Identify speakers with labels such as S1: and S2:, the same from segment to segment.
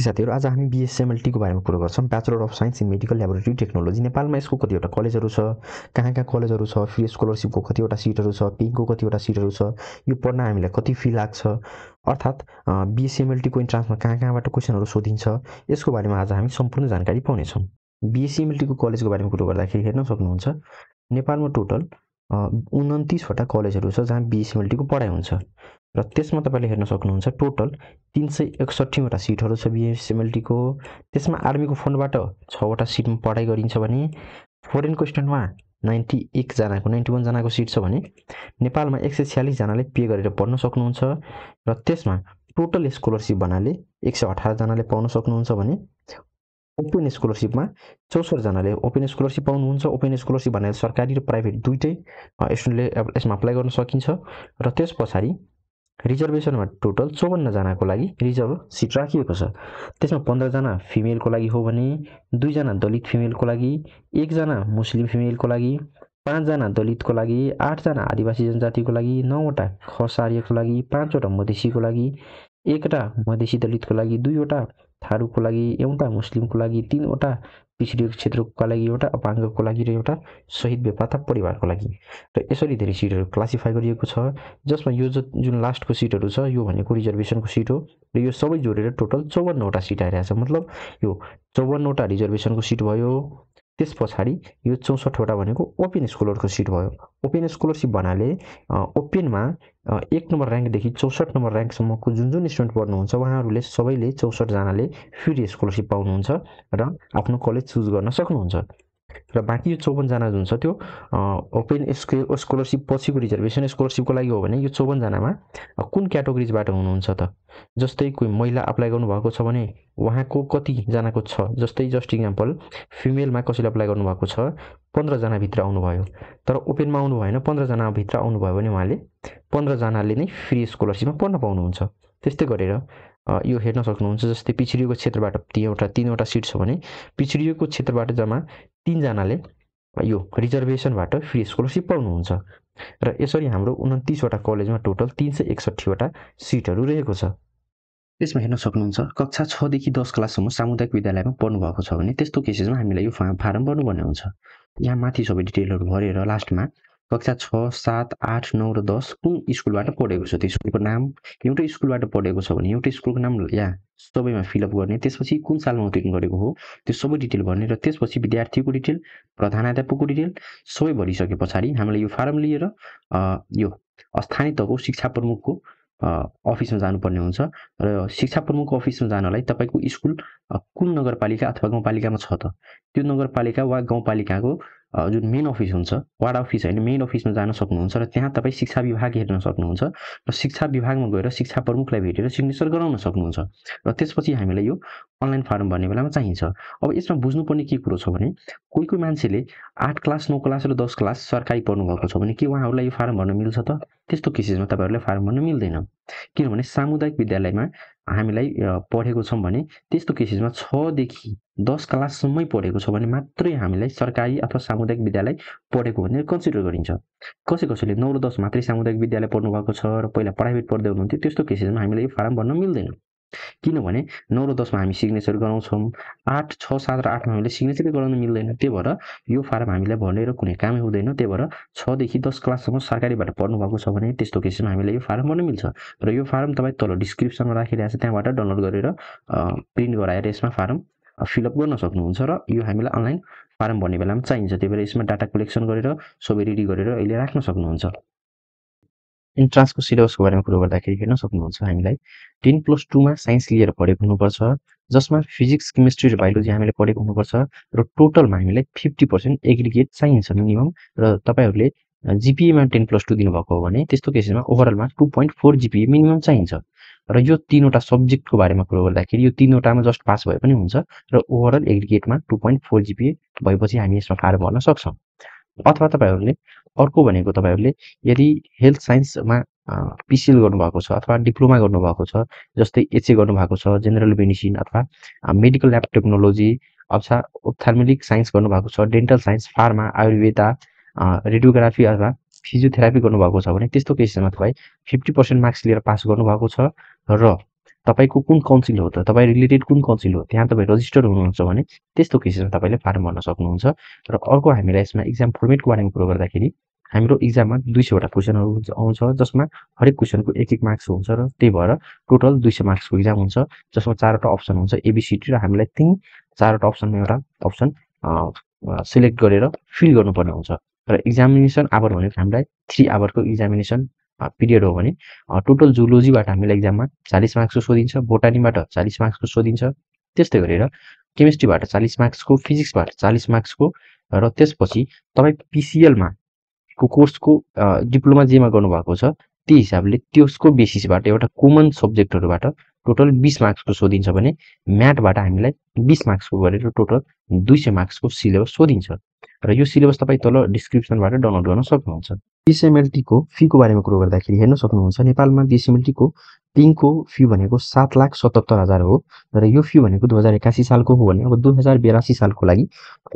S1: साथीहरु आज हामी बीएसएमएलटी को बारेमा कुरा गर्छौं। Bachelor of science in medical laboratory technology. नेपालमा यसको कतिवटा कलेजहरु छ, कहाँ कलेजहरु छ, फ्री स्कलरशिपको कतिवटा सिटहरु छ, पेइङको कतिवटा सिटहरु छ, यो पढ्न हामीलाई कति फी लाग्छ, अर्थात् बीएसएमएलटी को इन्ट्रान्समा कहाँबाट क्वेशनहरु सोधिन्छ, यसको बारेमा आज हामी सम्पूर्ण जानकारी पाउनेछौं। बीएसएमएलटी को कलेजको बारेमा कुरा गर्दाखेरि हेर्न सक्नुहुन्छ, नेपालमा टोटल 29 वटा कलेजहरु छ जहाँ बीएसएमएलटी को पढाइ हुन्छ र त्यसमा तपाईले हेर्न सक्नुहुन्छ टोटल 361 वटा सिटहरु छ बीएसएमएलटी को। त्यसमा आर्मीको फन्डबाट 6 वटा सिटमा पढाइ गरिन्छ भने फरेनको स्टुडेन्टमा 91 जनाको सिट छ भने नेपालमा 146 जनाले पे गरेर पढ्न सक्नुहुन्छ र त्यसमा टोटल स्कलरशिप भन्नाले 118 जनाले पाउन सक्नुहुन्छ भने ओपन स्कलरशिपमा 64 जनाले ओपन स्कलरशिप पाउनुहुन्छ। ओपन स्कलरशिप भन्नाले सरकारी र प्राइभेट दुईटै स्टुडेन्टले यसमा अप्लाई गर्न सकिन्छ र त्यसपछि रिजर्भेसनमा टोटल 54 जनाको लागि रिजर्भ सिट राखिएको छ। त्यसमा 15 जना फिमेलको लागि हो भने 2 जना दलित फिमेलको लागि, 1 जना मुस्लिम फिमेलको लागि, 5 जना दलितको लागि, 8 जना आदिवासी जनजातिको लागि, 9 वटा खस आर्यको लागि, 5 वटा मधेसीको लागि, 1 वटा मधेसी दलितको लागि, 2 वटा थारूको लागि, एउटा मुस्लिमको लागि, 3 वटा पिछडिएको क्षेत्रको लागि, एउटा अपाङ्गको लागि र एउटा शहीद बेपत्ता परिवारको लागि र यसरी धेरै सिटहरु क्लासिफाई गरिएको छ। जसमा यो जुन लास्टको सिटहरु छ यो भनेको रिजर्भेसनको सिट हो र यो सबै जोडेर टोटल 54 वटा सिट आइरहेछ। मतलब यो 54 वटा रिजर्भेसनको सिट भयो। त्यसपछि यो 64 वटा भनेको ओपन स्कलरको सिट भयो। ओपन स्कलरशिप भन्नाले ओपनमा 1 नम्बर र्याङ्कदेखि 64 नम्बर र्याङ्कसम्मको जुन स्टुडेन्ट पढ्नुहुन्छ उहाँहरूले सबैले 64 जनाले फ्री स्कलरशिप पाउनुहुन्छ र आफ्नो कलेज चुज गर्न सक्नुहुन्छ र बाँकी यो 54 जना जुन छ त्यो ओपन स्कलरशिप पछिको रिजर्भेसन स्कलरशिपको लागि हो भने यो 54 जनामा कुन क्याटेगोरिजबाट हुनुहुन्छ त, जस्तै कोही महिला अप्लाई गर्नुभएको छ भने उहाँको कति जनाको छ, जस्तै जस्ट इक्जाम्पल फिमेलमा कसैले अप्लाई गर्नुभएको छ 15 जना भित्र आउनुभयो तर ओपनमा आउनु भएन, 15 जना भित्र आउनुभयो भने उहाँले 15 जनाले नै फ्री स्कलरशिपमा पढ्न पाउनुहुन्छ। त्यस्तै गरेर यो हेर्न सक्नुहुन्छ, जस्तै पिछडिएको क्षेत्रबाट 3 वटा सिट छ भने पिछडिएको क्षेत्रबाट जम्मा 3 जनाले यो रिजर्भेसनबाट फ्री स्कलरशिप पाउनुहुन्छ र यसरी हाम्रो 29 वटा कलेजमा टोटल 361 वटा सिटहरु रहेको छ। त्यसमा हेर्न सक्नुहुन्छ कक्षा 6 देखि 10 क्लाससम्म सामुदायिक विद्यालयमा पढ्नु भएको छ भने त्यस्तो केसेसमा हामीलाई यो फारम भर्नुपर्ने हुन्छ। यहाँ माथि सबै डिटेलहरु भरेर लास्टमा कक्षा 6, 7, 8, 9 र 10 कुन स्कुलबाट पढेको छ त्यो स्कुलको नाम, एउटै स्कुलबाट पढेको छ भने एउटै स्कुलको नाम यहाँ सबैमा फिलअप गर्ने, त्यसपछि कुन सालमा उत्तीर्ण गरेको हो त्यो सबै डिटेल भर्ने र त्यसपछि विद्यार्थीको डिटेल, प्रधानाध्यापकको डिटेल सबै भरिसकेपछि हामीले यो फारम लिएर यो स्थानीय तहको शिक्षा प्रमुखको अफिसमा जानुपर्ने हुन्छ र शिक्षा प्रमुखको अफिसमा जानलाई तपाईको स्कुल कुन नगरपालिका अथवा गाउँपालिकामा छ त त्यो नगरपालिका वा गाउँपालिकाको जुन मेन अफिस हुन्छ, वार्ड अफिस हैन मेन अफिसमा जान सक्नुहुन्छ र त्यहाँ तपाई शिक्षा विभाग हेर्न सक्नुहुन्छ र शिक्षा विभागमा गएर शिक्षा प्रमुखलाई भेटेर सिग्नेचर गराउन सक्नुहुन्छ र त्यसपछि हामीलाई यो अनलाइन फारम भर्ने बेलामा चाहिन्छ। अब यसमा बुझ्नुपर्ने के कुरो छ भने कोही मान्छेले 8 क्लास 9 क्लास र 10 क्लास सरकारी पढ्नु भएको छ भने के उहाँहरूलाई यो फारम भर्न मिल्छ त? त्यस्तो केसेसमा तपाईहरुले फारम भर्न मिल्दैन। किनभने सामुदायिक विद्यालयमा हामीलाई पढेको छौं भने त्यस्तो केसेसमा 6 देखि 10 क्लाससम्मै पढेको छ भने मात्रै हामीलाई सरकारी अथवा सामुदायिक विद्यालय पढेको भनेर कन्सिडर गरिन्छ। कसैले 9 र 10 मात्रै सामुदायिक विद्यालय पढ्नु भएको छ र पहिला प्राइभेट पढ्दै हुनुहुन्थ्यो त्यस्तो केसेसमा हामीलाई यो फारम भर्न मिल्दैन। किनभने 9 र 10 मा हामी सिग्नेचर गराउँछौं, 8, 6, 7 र 8 मा हामीले सिग्नेचर गराउन मिल्दैन। त्यही भएर यो फारम हामीलाई भरेर कुनै कामै हुँदैन। त्यही भएर 6 देखि 10 क्लाससम्म सरकारीबाट पढ्नु भएको छ भने त्यस्तो केसमा हामीलाई यो फारम भर्न मिल्छ र यो फारम तपाई तल डिस्क्रिप्सनमा राखिरहेको छ त्यहाँबाट डाउनलोड गरेर प्रिन्ट गराएर यसमा फारम फिल अप गर्न सक्नुहुन्छ र यो हामीलाई अनलाइन फारम भर्ने बेलामा चाहिन्छ। त्यही भएर यसमा डाटा कलेक्सन गरेर सबै रेडी गरेर अहिले राख्न सक्नुहुन्छ। इन्ट्रान्सको सिलेबसको बारेमा कुरा गर्दाखेरि हेर्न सक्नुहुन्छ हामीलाई 10+2 मा साइन्स लिएर पढेको हुनुपर्छ, जसमा फिजिक्स, केमिस्ट्री र बायोलोजी हामीले पढेको हुनुपर्छ र टोटलमा हामीलाई 50% एग्रिगेट चाहिन्छ मिनिमम र तपाईहरुले जीपीए मा 10+2 दिनुभएको हो भने त्यस्तो केसमा ओभरअलमा 2.4 जीपीए मिनिमम चाहिन्छ र यो 3 वटा सब्जेक्टको बारेमा कुरा गर्दाखेरि यो 3 वटामा जस्ट पास भए पनि हुन्छ र ओभरअल एग्रिगेटमा 2.4 जीपीए भएपछि हामी यसमा फारम भर्न सक्छौं। अथवा तपाईहरुले अर्को भनेको तपाईहरुले यदि हेल्थ साइन्समा पीसीएल गर्नुभएको छ अथवा डिप्लोमा गर्नुभएको छ, जस्तै एचए गर्नुभएको छ, जेनरल मेडिसिन अथवा मेडिकल ल्याब टेक्नोलोजी अथवा ओप्थाल्मोलिक साइन्स गर्नुभएको छ, dental science, pharma, Ayurveda, radiography अथवा फिजियोथेरापी गर्नुभएको छ भने त्यस्तो केसमा तपाई 50% मार्क्स लिएर पास गर्नुभएको छ र तपाईको कुन काउन्सिल हो त, तपाईँ रिलेटेड कुन काउन्सिल हो, त्यहाँ तपाईँ रजिस्टर हुनुहुन्छ भने त्यस्तो केसमा तपाईँले फारम भर्न सक्नुहुन्छ। र अर्को हामीलाई यसमा इक्जाम फर्मेटको बारेमा कुरो गर्दाखेरि हाम्रो इक्जाममा 200 वटा क्वेसनहरू आउँछ, जसमा हरेक क्वेसनको 1-1 मार्क्स हुन्छ र त्यही भएर टोटल 200 मार्क्सको इक्जाम हुन्छ, जसमा 4 वटा अप्सन हुन्छ एबिसिडी, र हामीलाई ती 4 वटा अप्सनमा एउटा अप्सन सिलेक्ट गरेर फिल गर्नुपर्ने हुन्छ। र एक्जामिनेसन आवर भनेको हामीलाई 3 आवरको एक्जामिनेसन पिरियड हो भने टोटल जुलोजीबाट हामीलाई एक्जाममा 40 मार्क्सको सोधिन्छ, बोटानीबाट 40 मार्क्सको सोधिन्छ, त्यस्तै गरेर केमिस्ट्रीबाट 40 मार्क्सको, फिजिक्सबाट 40 मार्क्सको, र त्यसपछि तपाईँ पिसिएलमा कोर्सको डिप्लोमा जेमा गर्नुभएको छ त्यही हिसाबले त्यसको बेसिसबाट एउटा कमन सब्जेक्टहरूबाट टोटल 20 मार्क्सको सोधिन्छ भने म्याथबाट हामीलाई 20 मार्क्सको गरेर टोटल 200 मार्क्सको सिलेबस सोधिन्छ। र यो सिलेबस तपाईँ तल डिस्क्रिप्सनबाट डाउनलोड गर्न सक्नुहुन्छ। बिएसएमएलटीको फीको बारेमा कुरो गर्दाखेरि हेर्न सक्नुहुन्छ, नेपालमा बिएसएमएलटीको पिङको फी भनेको 7,77,000 हो, र यो फी भनेको 2081 सालको हो भने अब 2082 सालको लागि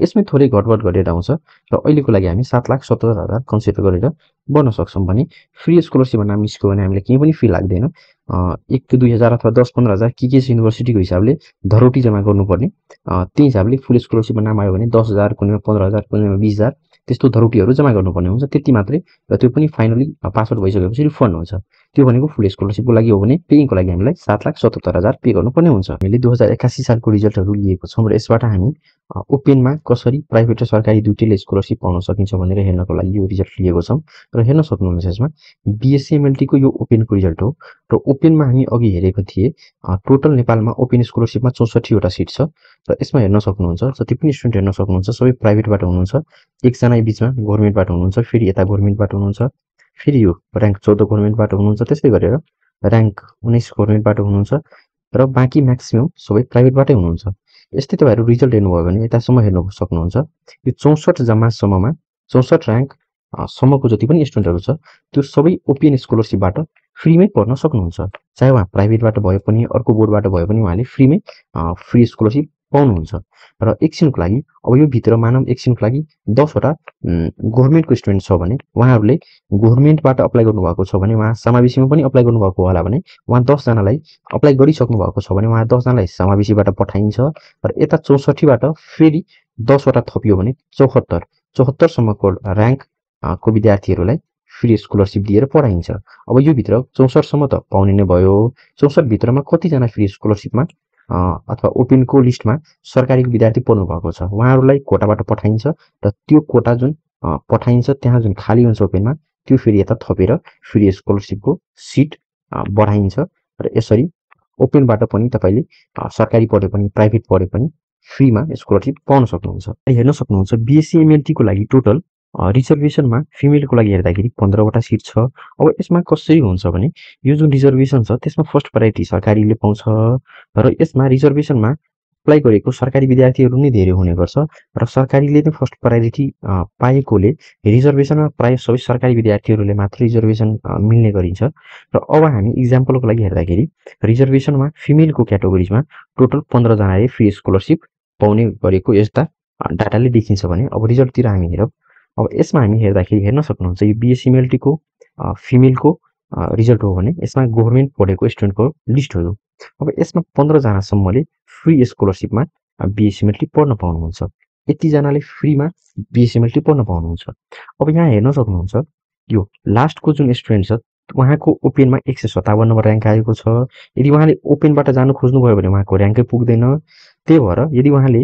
S1: यसमै थोरै घटबड गरेर आउँछ, र अहिलेको लागि हामी 7,77,000 कन्सिडर गरेर बन्न सक्छौँ। भने फ्री स्कलरसिपमा नाम निस्क्यो भने हामीलाई केही पनि फी लाग्दैन, 1-2,000 अथवा 10-15,000 के युनिभर्सिटीको हिसाबले धरोटी जम्मा गर्नुपर्ने, त्यही हिसाबले फुल स्कलरसिपमा नाम आयो भने 10,000, कुनैमा 15,000, कुनैमा 20,000 त्यस्तो धरोटीहरू जम्मा गर्नुपर्ने हुन्छ, त्यति मात्रै। र त्यो पनि फाइनली पास आउट भइसकेपछि रिफन्ड हुन्छ। त्यो भनेको फुल स्कलरसिपको लागि हो भने पेइङको लागि हामीलाई 7,77,000 पे गर्नुपर्ने हुन्छ। हामीले 2081 सालको रिजल्टहरू लिएको छौँ र यसबाट हामी ओपेनमा कसरी प्राइभेट र सरकारी दुईटैले स्कलरसिप पाउन सकिन्छ भनेर हेर्नको लागि यो रिजल्ट लिएको छौँ। र हेर्न सक्नुहुन्छ यसमा बिएससीएमएलटीको यो ओपेनको रिजल्ट हो, र ओपेनमा हामी अघि हेरेको थिए टोटल नेपालमा ओपेन स्कलरसिपमा 64 वटा सिट छ, र यसमा हेर्न सक्नुहुन्छ जति पनि स्टुडेन्ट हेर्न सक्नुहुन्छ सबै प्राइभेटबाट हुनुहुन्छ, एकजना बिचमा गभर्मेन्टबाट हुनुहुन्छ, फेरि यता गभर्मेन्टबाट हुनुहुन्छ, फेरि यो र्याङ्क 14 गभर्मेन्टबाट हुनुहुन्छ, त्यस्तै गरेर र्याङ्क 19 गभर्मेन्टबाट हुनुहुन्छ, र बाँकी म्याक्सिमम सबै प्राइभेटबाटै हुनुहुन्छ। यस्तै तपाईँहरू रिजल्ट हेर्नुभयो भने यतासम्म हेर्न सक्नुहुन्छ, यो 64 जम्मासम्ममा 64 र्याङ्क सम्मको जति पनि स्टुडेन्टहरू छ त्यो सबै ओपिएन स्कलरसिपबाट फ्रीमै पढ्न सक्नुहुन्छ। चाहे उहाँ प्राइभेटबाट भए पनि अर्को बोर्डबाट भए पनि उहाँले फ्रीमै फ्री स्कलरसिप पाउनुहुन्छ। र एकछिनको लागि अब यो भित्र मानव एकछिनको लागि 10 वटा गभर्मेन्टको स्टुडेन्ट छ भने उहाँहरूले गभर्मेन्टबाट अप्लाई गर्नुभएको छ भने उहाँ समावेशीमा पनि अप्लाई गर्नुभएको होला भने उहाँ 10 जनालाई अप्लाई गरिसक्नु भएको छ भने उहाँ 10 जनालाई समावेशीबाट पठाइन्छ, र यता 64बाट फेरि 10 वटा थपियो भने 74 सम्मको र्याङ्क को विद्यार्थीहरूलाई फ्री स्कलरसिप दिएर पढाइन्छ। अब यो भित्र 64 सम्म त पाउने नै भयो, 64 भित्रमा कतिजना फ्री स्कलरसिपमा अथवा ओपेनको लिस्टमा सरकारी विद्यार्थी पढ्नु भएको छ उहाँहरूलाई कोटाबाट पठाइन्छ, र त्यो कोटा जुन पठाइन्छ त्यहाँ जुन खाली हुन्छ ओपेनमा त्यो फेरि यता थपेर फ्री स्कलरसिपको सिट बढाइन्छ, र यसरी ओपेनबाट पनि तपाईँले सरकारी पढे पनि प्राइभेट पढे पनि फ्रीमा स्कलरसिप पाउन सक्नुहुन्छ। हेर्न सक्नुहुन्छ बिएससीएमएलटीको लागि टोटल रिजर्भेसनमा फिमेलको लागि हेर्दाखेरि 15 वटा सिट छ। अब यसमा कसरी हुन्छ भने यो जुन रिजर्भेसन छ त्यसमा फर्स्ट प्रायोरिटी सरकारीले पाउँछ, र यसमा रिजर्भेसनमा अप्लाई गरेको सरकारी विद्यार्थीहरू नै धेरै हुने गर्छ, र सरकारीले नै फर्स्ट प्रायोरिटी पाएकोले रिजर्भेसनमा प्राय सबै सरकारी विद्यार्थीहरूले मात्र रिजर्भेसन मिल्ने गरिन्छ। र अब हामी इक्जाम्पलको लागि हेर्दाखेरि रिजर्भेसनमा फिमेलको क्याटेगोरिजमा टोटल 15 जनाले फ्री स्कलरसिप पाउने गरेको यस्ता डाटाले देखिन्छ भने अब रिजल्टतिर हामी हेरौँ। अब यसमा हामी हेर्दाखेरि हेर्न सक्नुहुन्छ यो बिएससीएमएलटीको फिमेलको रिजल्ट हो भने यसमा गभर्मेन्ट पढेको स्टुडेन्टको लिस्ट हो। अब यसमा 15 जनासम्मले फ्री स्कलरसिपमा बिएससीएमएलटी पढ्न पाउनुहुन्छ, यतिजनाले फ्रीमा बिएससीएमएलटी पढ्न पाउनुहुन्छ। अब यहाँ हेर्न सक्नुहुन्छ यो लास्टको जुन स्टुडेन्ट छ उहाँको ओपेनमा 157 नम्बर र्याङ्क आएको छ। यदि उहाँले ओपेनबाट जानु खोज्नुभयो भने उहाँको र्याङ्कै पुग्दैन, त्यही भएर यदि उहाँले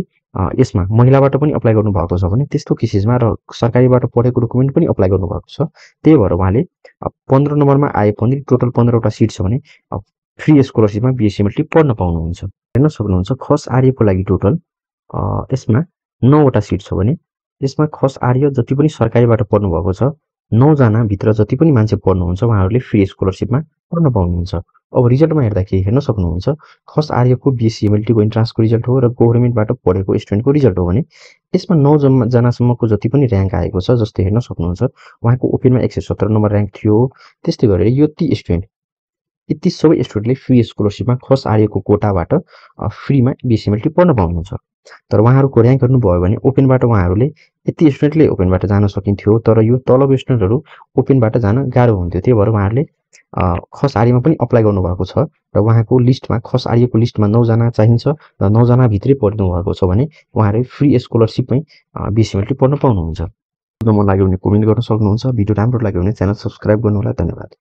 S1: यसमा महिलाबाट पनि अप्लाई गर्नुभएको छ भने त्यस्तो केसेसमा र सरकारीबाट पढेको डकुमेन्ट पनि अप्लाई गर्नुभएको छ, त्यही भएर उहाँले 15 नम्बरमा आए पनि टोटल 15 वटा सिट छ भने फ्री स्कलरसिपमा बिएससीएमएलटी पढ्न पाउनुहुन्छ। हेर्न सक्नुहुन्छ खस आर्यको लागि टोटल यसमा 9 वटा सिट छ भने यसमा खस आर्य जति पनि सरकारीबाट पढ्नु भएको छ 9 जना भित्र जति पनि मान्छे पढ्नुहुन्छ उहाँहरूले फ्री स्कलरसिपमा पढ्न पाउनुहुन्छ। अब रिजल्टमा हेर्दाखेरि हेर्न सक्नुहुन्छ खस आर्यको बिएससीएमएलटीको इन्ट्रान्सको रिजल्ट हो र गभर्मेन्टबाट पढेको स्टुडेन्टको रिजल्ट हो भने यसमा 9 जनासम्मको जति पनि र्याङ्क आएको छ, जस्तै हेर्न सक्नुहुन्छ उहाँको ओपेनमा 117 नम्बर र्याङ्क थियो, त्यस्तै गरेर यति सबै स्टुडेन्टले फ्री स्कलरसिपमा खस आर्यको कोटाबाट फ्रीमा बिएससीएमएलटी पढ्न पाउनुहुन्छ। तर उहाँहरूको र्याङ्क हेर्नुभयो भने ओपेनबाट उहाँहरूले यति स्टुडेन्टले ओपेनबाट जान सकिन्थ्यो, तर यो तलको स्टुडेन्टहरू ओपेनबाट जान गाह्रो हुन्थ्यो, त्यही भएर उहाँहरूले खस आर्यमा पनि अप्लाई गर्नुभएको छ र उहाँको लिस्टमा खस आर्यको लिस्टमा 9 जना चाहिन्छ र 9 जना भित्रै पढ्नुभएको छ भने उहाँले फ्री स्कोलरसिपमै बिएससी मेडिकल पढ्न पाउनुहुन्छ। मन लाग्यो भने कमेन्ट गर्न सक्नुहुन्छ। भिडियो राम्रो लाग्यो भने च्यानल सब्स्क्राइब गर्नुहोला। धन्यवाद।